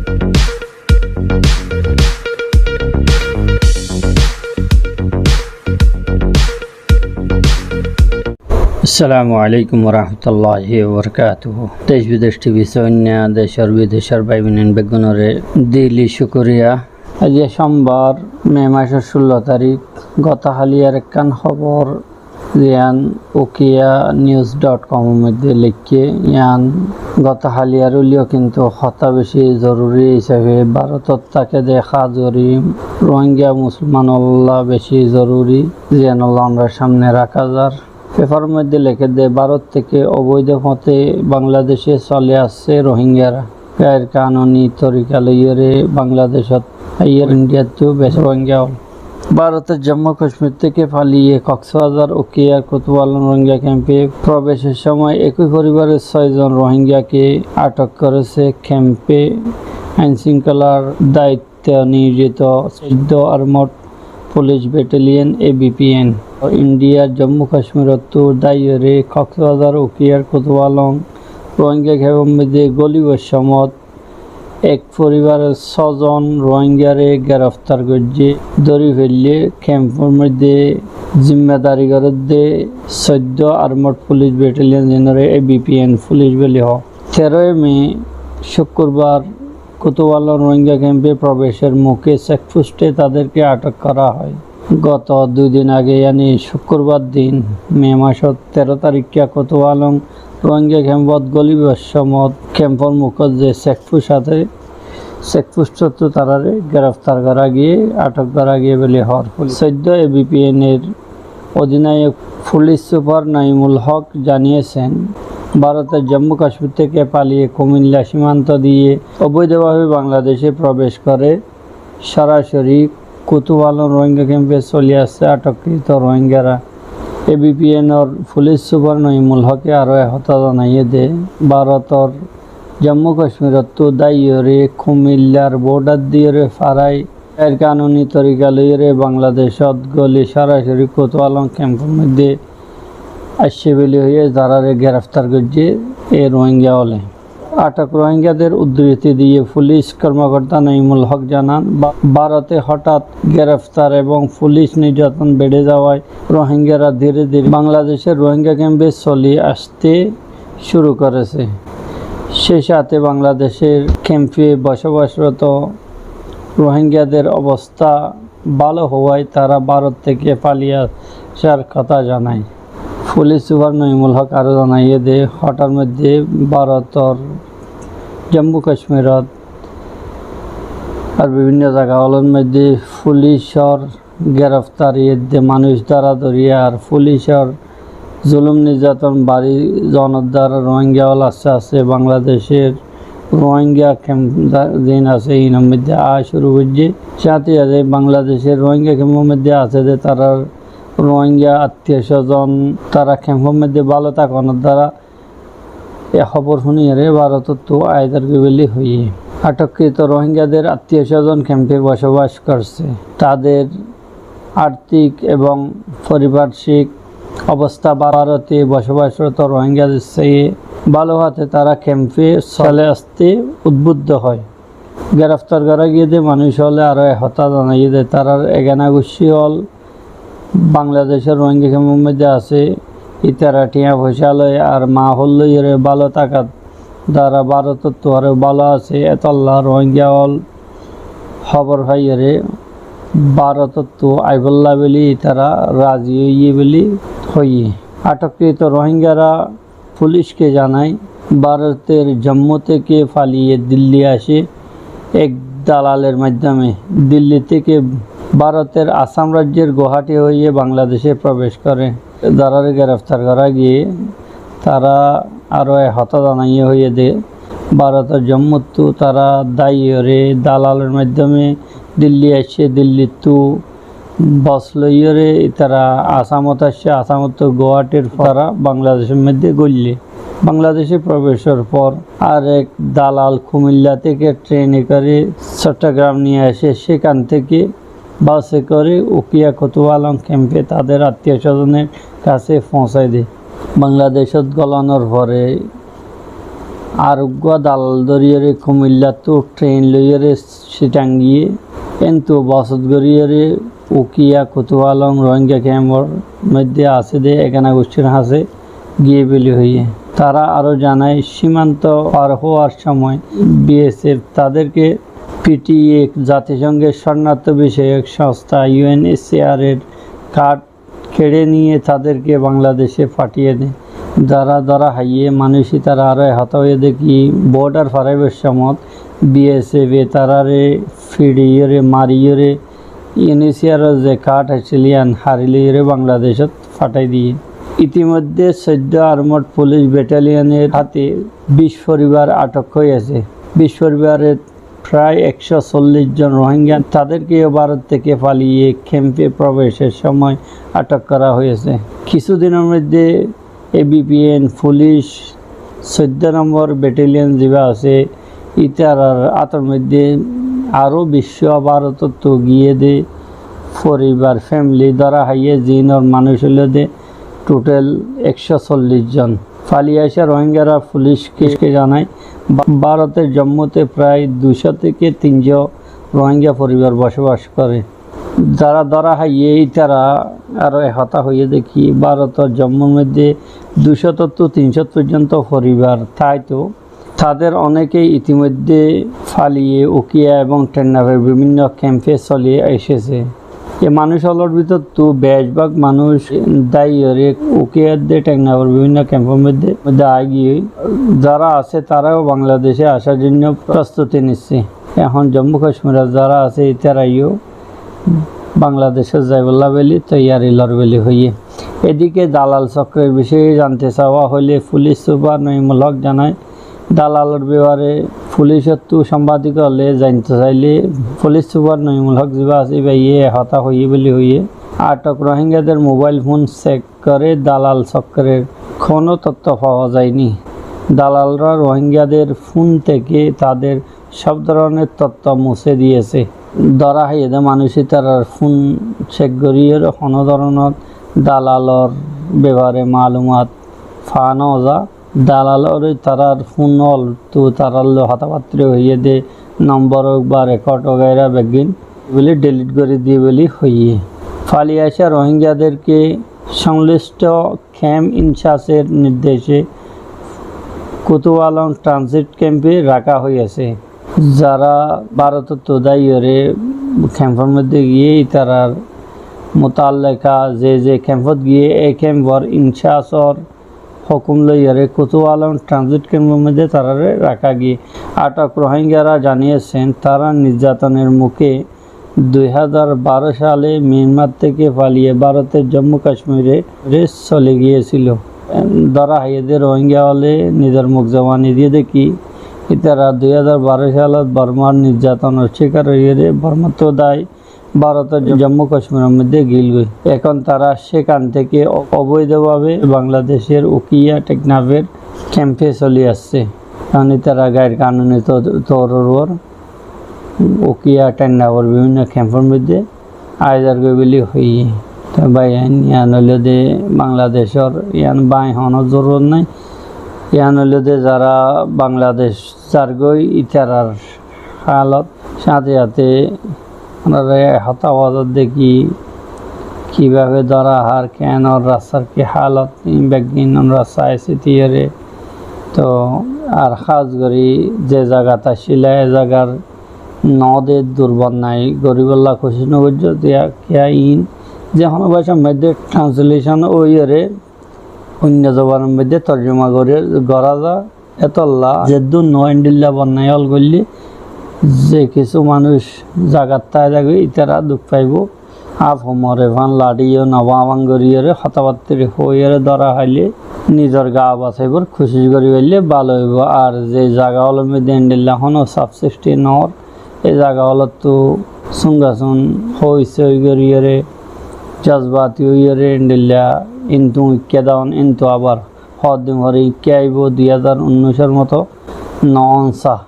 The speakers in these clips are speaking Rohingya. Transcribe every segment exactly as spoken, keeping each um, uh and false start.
Assalamu alaikum warahmatulláhi wabarakátuhu. Dec bidec tivi sóinna decór bidecór bái boin beggúnoré dili cúkuriya. Aijja cómbar, me macór cullo tarík. Goto háli ar ekkán hóbor ziyán ukiya news dot com or moiddé leikké, yían goto háli ar óileyo kintu hotá beci zoruri hísabe Bárotot táke de hás gorí Rohingya musolmanolla beci zoruri, ziyánolla onórar cámne raká zar. Pepar moiddé lekédde, Bárot táke oboidó fóñte Bangladece soli aiccé Rohingyara. Gair kanuni torika loiyóre Bangladecot aiyér Indiattú beci Rohingya ókkol. Bárotor Jammu Kacmir táke faliye Koksbazar Ukiyar Kutufalong Rohingya kempe probecor cómoi ekói foribaror sóizon Rohingyake atok gorése kempe. Ain-cíngkolar dayit te niyojito soiddó Armod Pulic Betaliyan, A B P N, Indiyar Jammu Kacmirottú dáiyore Koksbazar Ukiyar Kutufalong Rohingya kempor moiddé gólibar cómot ek foribaror sózon Rohingyare gereftar goijjé, dóri feillé. Kempor moiddé zimmadari gorédde soiddó Armod Pulic Betaliyan, zenore A B P N Pulic buli hoó. Teró me, cúkkurbar, কুতুফালং রোহিঙ্গা ক্যাম্পে প্রবেশের মুখে চেকপোস্টে তাদেরকে আটক করা হয়। গত দুই দিন আগে, ইয়ানি শুক্রবার দিন, মে মাসের তেরো তারিখে কুতুফালং রোহিঙ্গা ক্যাম্পত গলিবার সমত ক্যাম্পর মুখত যে চেকপোস্ট আছে, চেকপোস্টত তারারে গ্রেফতার করা গিয়ে, আটক করা গিয়ে বলে হওয়ার ফলে সদ্য এবিপিএন এর অধিনায়ক পুলিশ সুপার নাইমুল হক জানিয়েছেন, ভারতের জম্মু কাশ্মীর থেকে পালিয়ে কুমিল্লা সীমান্ত দিয়ে অবৈধভাবে বাংলাদেশে প্রবেশ করে সরাসরি কুতুফালং রোহিঙ্গা ক্যাম্পে চলে আসছে আটককৃত রোহিঙ্গারা। এবিপিএনর পুলিশ সুপার নাইমুল হকে আরও একথা জানাইয়ে দে, ভারতর জম্মু কাশ্মীরত্তু দাইয়রে কুমিল্লার বর্ডার দিয়রে ফারাই গাইর কানুনি তরিকা লইয়রে বাংলাদেশত গলি সরাসরি কুতুফালং ক্যাম্পর মধ্যে আসছে বলে হইয়ে তারারে গ্রেফতার করছে এ রোহিঙ্গা হলে। আটক রোহিঙ্গাদের উদ্ধৃতি দিয়ে পুলিশ কর্মকর্তা নাইমুল হক জানান, বা-, ভারতে হঠাৎ গ্রেফতার এবং পুলিশ নির্যাতন বেড়ে যাওয়ায় রোহিঙ্গারা ধীরে ধীরে বাংলাদেশের রোহিঙ্গা ক্যাম্পে চলে আসতে শুরু করেছে। সেই সাথে বাংলাদেশের ক্যাম্পে বসবাসরত রোহিঙ্গাদের অবস্থা ভালো হওয়ায় তারা ভারত থেকে পালিয়ে আসার কথা জানায়। পুলিশ সুপার নঈমুল হক আরও জানাইয়ে দে, হঠাৎ মধ্যে ভারতর জম্মু কাশ্মীরত আর বিভিন্ন জাগা অকলর মধ্যে পুলিশর গ্রেফতারি এদ্দে মানুষ ধরা ধরি আর পুলিশর জুলুম নির্যাতন বাড়ি জনর দ্বারা রোহিঙ্গা অকল আস্তে আস্তে বাংলাদেশের রোহিঙ্গা ক্যাম্প যেইন আছে, এইনর মধ্যে আওয়া শুরু করছে। সাথে সাথে বাংলাদেশের রোহিঙ্গা ক্যাম্পর মধ্যে আছে যে তারার রোহিঙ্গা আত্মীয় স্বজন, তারা ক্যাম্পর মধ্যে ভালো থাকনর দ্বারা এ খবর হুনিয়ারে ভারতত্তু আয়দার গিবলি হইয়ে। আটককৃত রোহিঙ্গাদের আত্মীয় স্বজন ক্যাম্পে বসবাস করছে। তাদের আর্থিক এবং পারিপার্শ্বিক অবস্থা ভারতে বসবাসরত রোহিঙ্গাদের চেয়ে ভালো হতে তারা ক্যাম্পে চলে আসতে উদ্বুদ্ধ হয়। গ্রেফতার করা গিয়ে দে মানুষ হলে আরও একথা জানাইয়ে দে, তারার এগানা গুষ্টি হল বাংলাদেশের রোহিঙ্গা ক্যাম্পর মধ্যে আছে, ইতারা টিয়া পয়সা লয় আর মাহল লইয়ে ভালো থাকার দ্বারা ভারতত্তু আরও ভালো আছে। এতাল্লা রোহিঙ্গা অকল খবর পাইয়ারে ভারতত্তু আইবল্লা বলি ইতারা রাজি হইয়ে বলি হইয়ে। আটককৃত রোহিঙ্গারা পুলিশকে জানায়, ভারতের জম্মু থেকে পালিয়ে দিল্লি আসে এক দালালের মাধ্যমে। দিল্লি থেকে ভারতের আসাম রাজ্যের গুয়াহাটি হয়ে বাংলাদেশে প্রবেশ করে। যারারে গ্রেফতার করা গিয়ে তারা আরও একথা জানাইয়ে হইয়ে দে, ভারতর জম্মুত্তু তারা দাইয়রে দালালর মাধ্যমে দিল্লি আসে, দিল্লিত্তু বস লইয়রে ইতারা আসামত আসে, আসামত্তু গুয়াহাটির ফারা বাংলাদেশর মধ্যে গইল্লে। বাংলাদেশে প্রবেশর পর আরেক দালাল কুমিল্লা থেকে ট্রেনে করে চট্টগ্রাম নিয়ে আসে, সেখান থেকে বাসে করে উখিয়া কুতুফালং ক্যাম্পে তাদের আত্মীয় স্বজনের কাছে পৌঁছায় দেয়। বাংলাদেশত গলানোর পরে Ar uggúa dalal dóriyóre Kumilláttu tren loiyóre Citang giyé, éntu bosót goríyore Ukiya Kutualong Rohingya kempor moiddé asé dé egana gusthír hañsé giyé buli hoiyé. Tará aró zanai, símanto far hoóar somoi B S F taderke P T A, zatisonghor shornartho bishayok sonstha U N H C R er kard keçe niye taderke Bangladeshe fathiye de. Zará dóra háiye manúic ítara aró hotá hoiyé de ki, bordar faraibar somot B S F e tarare fiçiyóre, mariyóre, U N H C R or ze kard accíl, yián hári loiyóre Bangladeshot fathái diye. Itimoiddé soiddó armod pulic betaliyonor háte bic foribar atok ói asé. Bic foribar prai ekcó sollic zon Rohingya, taderkeyó Bárot téke faliye kempe probecor somoi atok gora hoiyé. Kissú dinor moiddé A B P N pulic soiddó nombor betaliyon zibá asé, ítarar átor moiddé aró bic Bárotottú giyé dé foribar, femili dóra háiye, zinor manúic óilde total ekcó sollic zon. Fali aiccá Rohingyara fulic ke zanai, Bá-, Bárotor Jommute prai duicó téke tincó Rohingya foribar bosobas goré. Zará dóra háiye ítara aró e hotá hoiyé de ki, Bárotor Jommur moiddé duicóttu tincó foijjonto foribar táito. Tader onekei itimoiddé faliye Ukiya ebong Teknafor bibinno kempe soli aicése. E manúic ólor bútottu becbák manúic dáiyore Ukiya dé Teknafor bibinno kempor moiddé, moiddé aigiyói. Zará asé taráo Bangladeshe asár zonno prostuti nisse. Ehón Jommu Kacmirot zará asé ítarayó Bangladeshot zaibolla buli toiyari lor buli hoiyé. Edike dalal sokror bishoye zante sawa hoile fulic sufar Noimul Hok zanai, dalalor befare fulicottu sambadikole zainto saile fulic sufar Noimul Hok zibá asé íbaye e hotá hoiyé buli hoiyé. Atok Rohingyader mobail fon cek goré, dalal sokror hono totto fawa zaini. Dalalra Rohingyader fon téke tader sob dóronor totto musé diyése. Dóra háiye dé manúic ítarar fon cek goríyore hono dóronor dalalor befare malumat fa no za. Dalaloré tarar fon óltu tarar loi hotábattá hoiyé dé nombor ók ba rekod wagaira beggín buli dhilit gorí diye buli hoiyé. Fali aiccá Rohingyaderke songlishtho kemp incajor nirdeshe Kutualong transit kempe raká hoiyé asé. Zará Bárotottú dáiyore kempor moiddé giyé ítarar mutalleka ze ze kempot giyé e kempor incajor hókum loiyore Kutualong transit kempor moiddé tarare raká giyé. Atok Rohingyara zaniyésen tará nirzatonor muke dui házar baró sale Miyanmar téke faliye Bárotor Jommu Kacmire soli giyésil. Dóra háiye dé Rohingya óle nizor muk zobani diyé dé ki, ítara dui házar baró salot Bormar nirzatonor cíkar óiyore Bormattú dái Bárotor Jommu Kacmiror moiddé gilgói. Ehón tará sekan téke o-, oboidhobábe Bangladeshor Ukiya Teknafor kempe soli assé. Ehón ítara gair kanuni to-, toror uore Ukiya Teknafor bibinno kempor moiddé aizar goi buli hoiyé. Te bái, yián, yián óilde Bangladeshor, yián bái honó zorurot nái. Yián óilde zará Bangladesh zargói ítarar halot, sáñte sáñte onará hotá hoó de ki, kibábe dóra hár, keén ór, rastar ki halot, ín beggín onará sai sitiyore. Toh ar hás gorí ze zagat accíla, e zagar noó de durbonnai goríbolla kucíc no goijjó, tiya kiya iín ze honó bácar moiddé translation óiyore oinno zobanor moiddé torjuma gorí, gorá za. Étolla zeddúr noó endilla bonnai ól goillé ze kissú manúic zagat táki zagói, ítara duk faibó. Áf homore fán laçí yó no fán fán goríyore hotábattá hoiyore dóra háile nizor gaa basaibór kucíc gorí faille bála óibo. Ar ze zaga ólor moiddé endilla honó safsifti noór, e zaga ólottú súngasun hói sói goríyore jozbati óiyore endilla intu uikká daun, intu abar hoddin fore uikká aibó, dui házar unnúicor moto noón sa.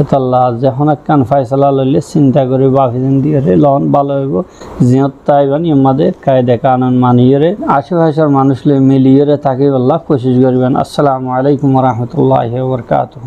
Etolla ze hono ekkán faisala loile sinta gori bafi zindiyore lon bála óibo. Ziyót táiban yór mazé kaida kanun maniyore acé facór manúc loi miliyore tákibolla kucíc goriban. Assalamu alaikum wa rahmatullahi wa barakatuhu.